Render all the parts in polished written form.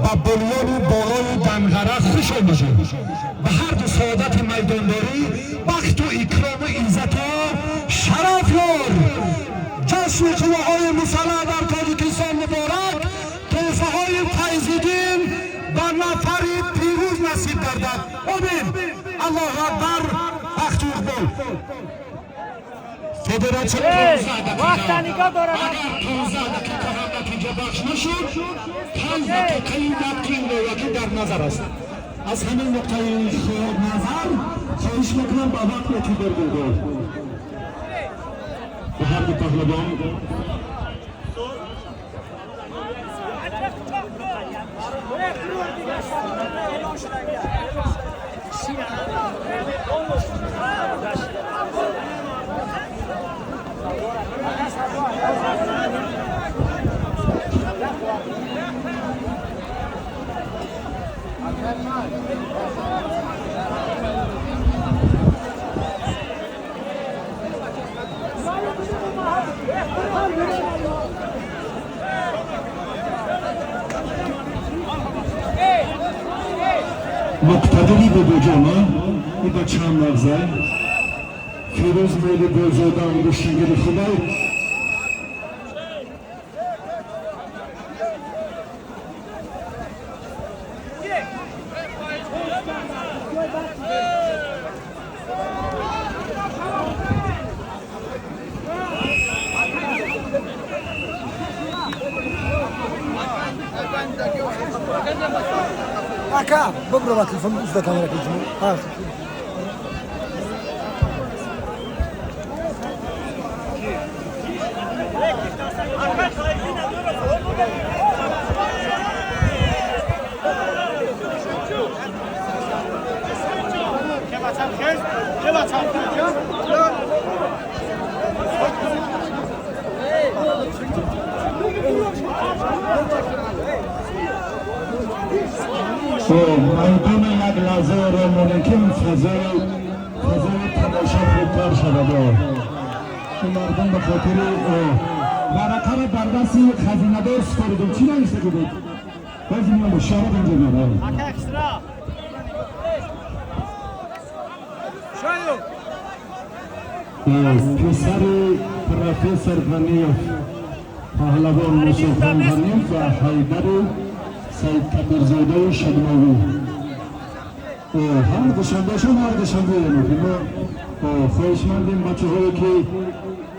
Ба бунёди болои Данғара хуш омадед. Ба ҳарду саодати майдондорӣ, бахту икрому иззату шараф ёр. Ҷашни қувваҳои мусаллаҳ дар Тоҷикистон муборак. Тӯҳфаҳои Файзиддин ба нафари пирӯз насиб гардад. Омин. Аллоҳу акбар. Бахту иқбол. Федератсия. Вақта нигоҳ дорад. Агар 15 дақиқа ҳам натиҷа бахш нашуд, 5 дақиқаи вақти иловагӣ дар назар аст. Аз ҳамин нуқтаи назар хоҳиш мекунам, ба вақт эътибор бидед ба ҳарду паҳлавон. Муқтадири бобоҷона, и ба чанд лаҳза Фирӯз Мелибозода, гӯштингири худой. Ака, бибро телефон узда камера киҷмо. Майдона як лаҳза оро монем, ки фазои тамоша хубтар шавад. Ин мардум ба хотири варақаро дар дасти хазинадор супоридем. Чӣ навишта будед? Баъзи миёна шараб инҷо меояд. Ака, экстра. Писари профессор Ғаниев, паҳлавон Мусохон Ғаниев ва Ҳайдари Саидкабирзодаи Шадмовӣ, ҳар душанбешон, ҳар душанбе мо хоҳишмандем, бачаҳое ки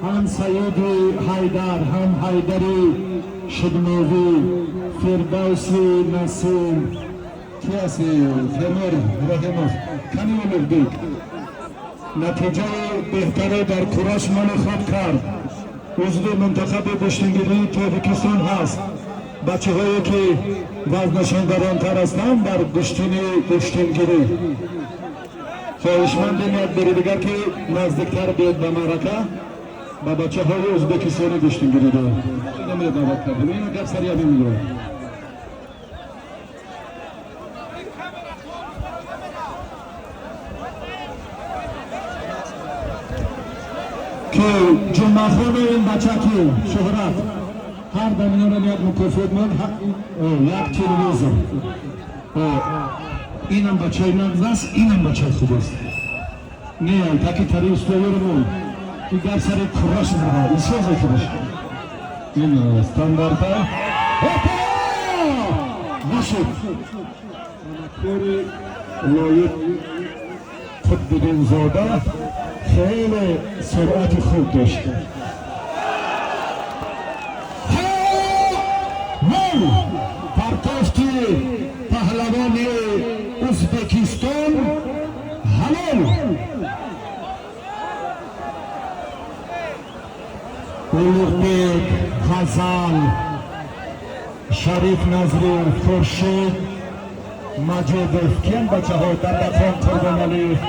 ҳам Саиди Ҳайдар, ҳам Ҳайдари Шадмовӣ, Фирдавси Насим ки аст, Темур Раҳимов, кани Улуғбек натиҷаи беҳтаре дар кураш моли худ кард, узви мунтахаби гӯштингирии Тоҷикистон ҳаст. Бачаҳое ки вазнашон гаронтар ҳастанд дар гӯштини гӯштингирӣ, хоҳишмандем як бори дигар, ки наздиктар биёд ба маърака, ба бачаҳои ӯзбекистони гӯштингирӣ даъват кардем. Ина гап сари ҳамин мегӯяд. Ки Ҷумъахону ин бача, ки Шуҳрат, ҳар дамиёнам як мукофот мон, як телевизор. Инам бачаи нағз аст, инам бачаи хуб аст. Не таки тари устоёрмон, ин гап сари кураш мева исоза кураш ин стандарта. Опа, нашуд. Кори Лоиқ Қутбиддинзода хеле суръати хуб дошт. Ҳол партофти паҳлавони Ӯзбекистон ҳалол. Улуғбек, Ғазал, Шариф Назриев, Хуршед Маҷидов, киян бачаҳо? Дардахон Қурбоналиев,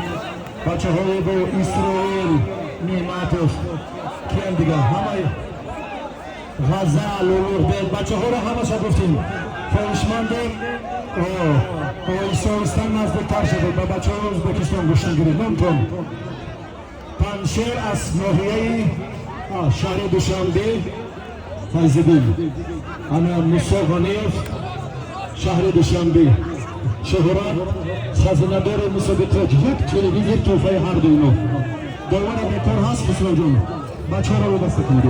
бачаҳои бо Исроил Неъматов, киян дига? Ҳамаи Ғазал, Улуғбек, бачаҳоро ҳамаша гуфтем. Хоҳишмандем, оҳиста оҳиста наздиктар шавед ба бачаҳои Ӯзбекистон гӯштингирӣ. Номтон? Паншер аз ноҳияи шаҳри Душанбе, Файзиддин. Ана Мусо Ғаниев. Шаҳри Душанбе, Шуҳрат хазинадори мусобиқот, як телевизор тӯҳфаи ҳар дуино. Довари бекор ҳаст, Хусравҷон, бачаҳоро вобаста кунед.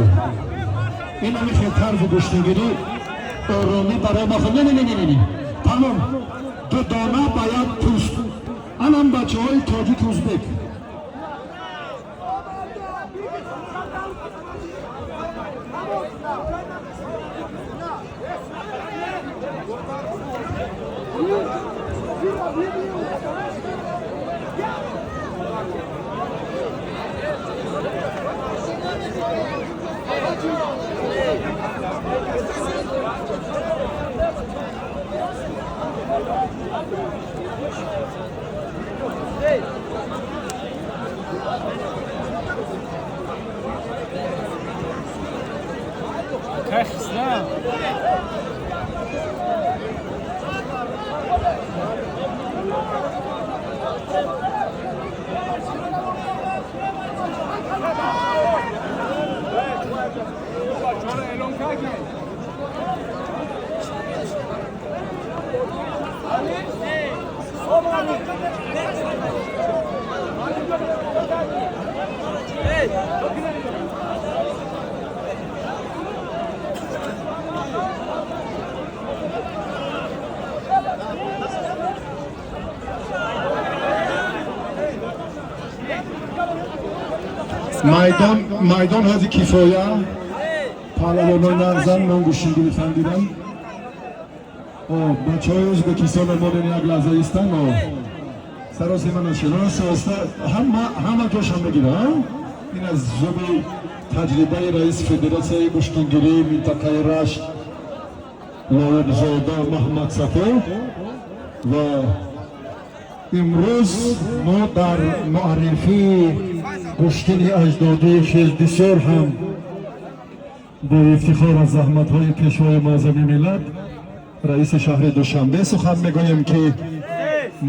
Ин ҳами хел тарзи гӯштингирӣ, оромӣ барои ма. Не, не, не, не, не, тамом, ду дона ба як пӯст. Анам бачаҳои тоҷик, узбек. Кайф. Майдон, майдон ҳози кифоя. Паҳлавонои нағзан мон гӯштин гирифтан дидам. Бачаҳои Ӯзбекистон монен, як лаҳза истан. Саросима нашед, оста, ҳама ҷошам мегира. Ин аз зуби таҷрибаи раиси федератсияи гӯштингирии минтақаи Рашт Лоиқзода Маҳмадсафо. Ва имрӯз мо дар муаррифии гӯштини аҷдодии хел бисёр ҳам бо ифтихор аз заҳматҳои Пешвои муаззами миллат, раиси шаҳри Душанбе сухан мегӯем, ки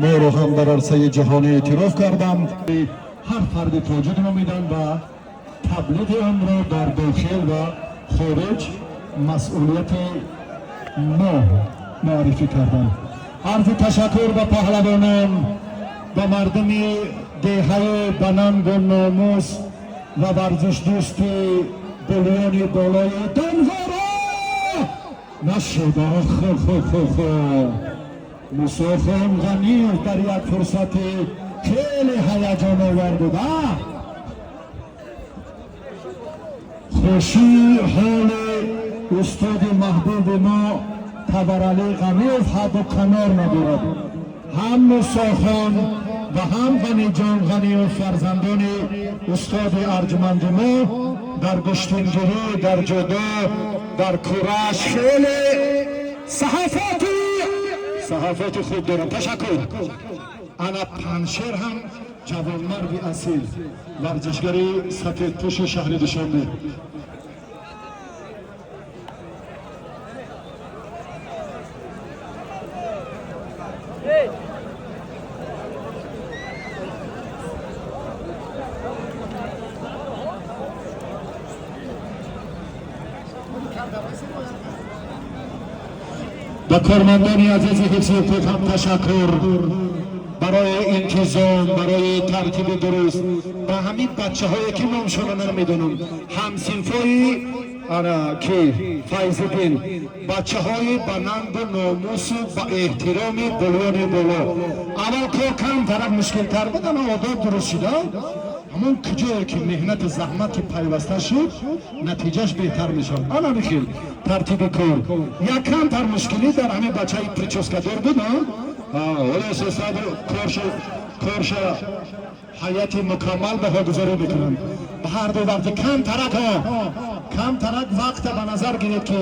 моро ҳам дар арсаи ҷаҳонӣ эътироф карданд, ҳар фарди тоҷик номиданд ва таблиғи онро дар дохил ва хориҷ масъулияти мо муаррифӣ карданд. Арзи ташаккур ба паҳлавонон, ба мардуми деҳаи ба нангу номус ва варзишдӯсти Булёни Болои Данғара. Нашуда. Хо Мусохон Ғаниев дар як фурсати хеле ҳаяҷоновар буда. Хушии ҳоли устоди маҳбуби мо Табаралӣ Ғаниев ҳадду канор надорад. Ҳам Мусохон ва ҳам Ғаниҷон Ғаниев, фарзандони устоди арҷманди мо, дар гӯштингирӣ, дар ҷудо, дар кураш хеле саҳафоти хуб дорам. Ташаккур. Ана Паншер ҳам ҷавонмарди асил, варзишгари сафедпӯши шаҳри Душанбе. Ба кормандони азизи ҳифзи ҳуқуқ ҳам ташаккур барои интизом, барои тартиби дуруст. Ба ҳамин бачаҳое ки номшонро намедонам, ҳамсинфои ана ки Файзиддин, бачаҳои ба нангу номусу ба эҳтироми Булёни Боло. Аввал кор камтарак мушкилтар буд, ама одоб дуруст шуда. Ҳамон куҷое ки меҳнату заҳмат ки пайваста шуд, натиҷаш беҳтар мешавад. Ана михел тартиби кор. Як камтар мушкилӣ дар ҳамин бачаи прическадор буд, ҳоло сесаду корша ҳайати мукаммал баҳогузорӣ мекунанд. Ба ҳар ду вақти камтарак, камтарак вақта ба назар гиред, ки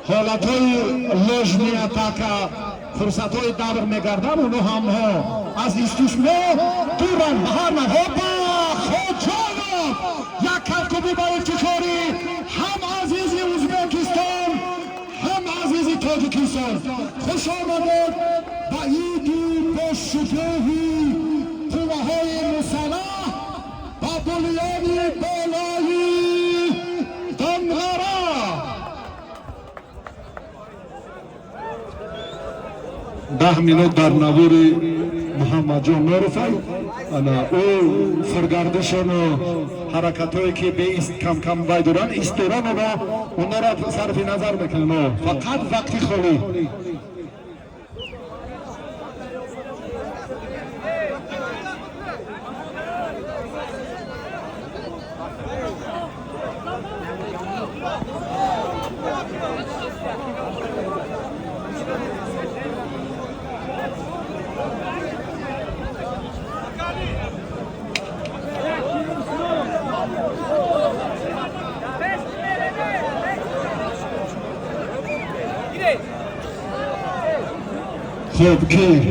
ҳолатҳои ложный атака, фурсатҳои давр мегарданд, оно ҳамҳо аз истисно дуранд. Ба ҳар на ҳопа, Хоҷонов, як кафкубӣ ба ифтихори ҳам азизи Ӯзбекистон, ҳам азизи Тоҷикистон. Хуш омадед ба иди бошукӯҳи қувваҳои мусаллаҳ, ба Булёни Болои Данғара. 10 минут дар навори Муҳаммадҷон Норов ана ӯ фургардишону ҳаракатҳое ки беист кам-кам вай доранд, исторан ва онара сарфи назар мекунем. Фақат вақти холӣ. خب که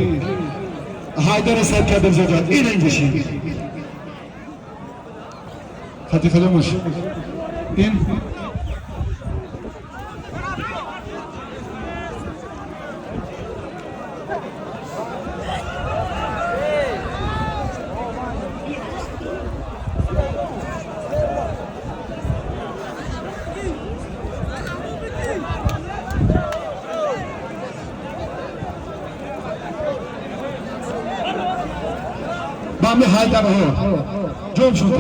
حیدر سید کبیرزاده این انگشی خطی خدمش این бами ҳайдарҳо ҷом шуд.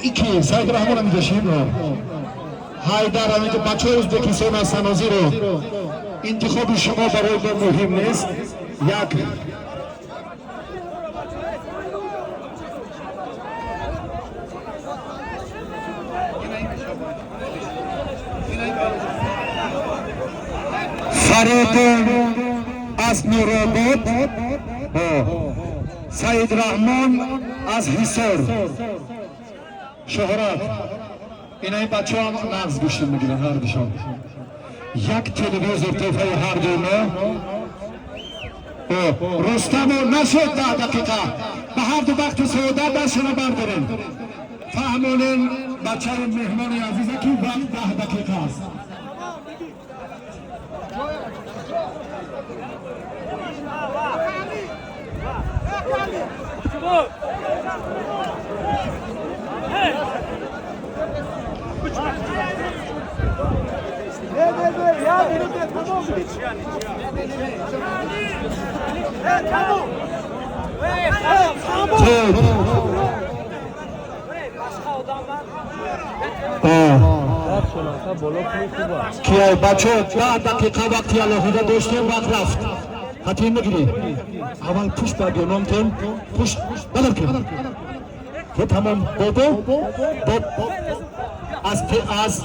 Ики Саид Раҳмона медошем. Ҳайдар, ҳаминҷо бачаҳои Ӯзбекистон ҳастанд. Ҳозиро интихоби шумо барои мо муҳим нест. Як Фаридун аз Нуробод, Саид Раҳмон аз Ҳисор. Шуҳрат, инаи бачаҳо нағз гӯштин мегиранд ҳардушон. Як телевизор тӯҳфаи ҳардуи мо. Рустаму нашуд 10 дақиқа. Ба ҳарду вақту саодат дастшона бардорем. Фаҳмонем бачаи меҳмони азиза, ки вақт 10 дақиқа аст. خب кия бачо, 10 дақиқа вақти алоҳида доштем, вақт рафт. Хатин мегирӣ, аввал пушт ба гёномтон пушт бадал кун. Тамом, бобо, аз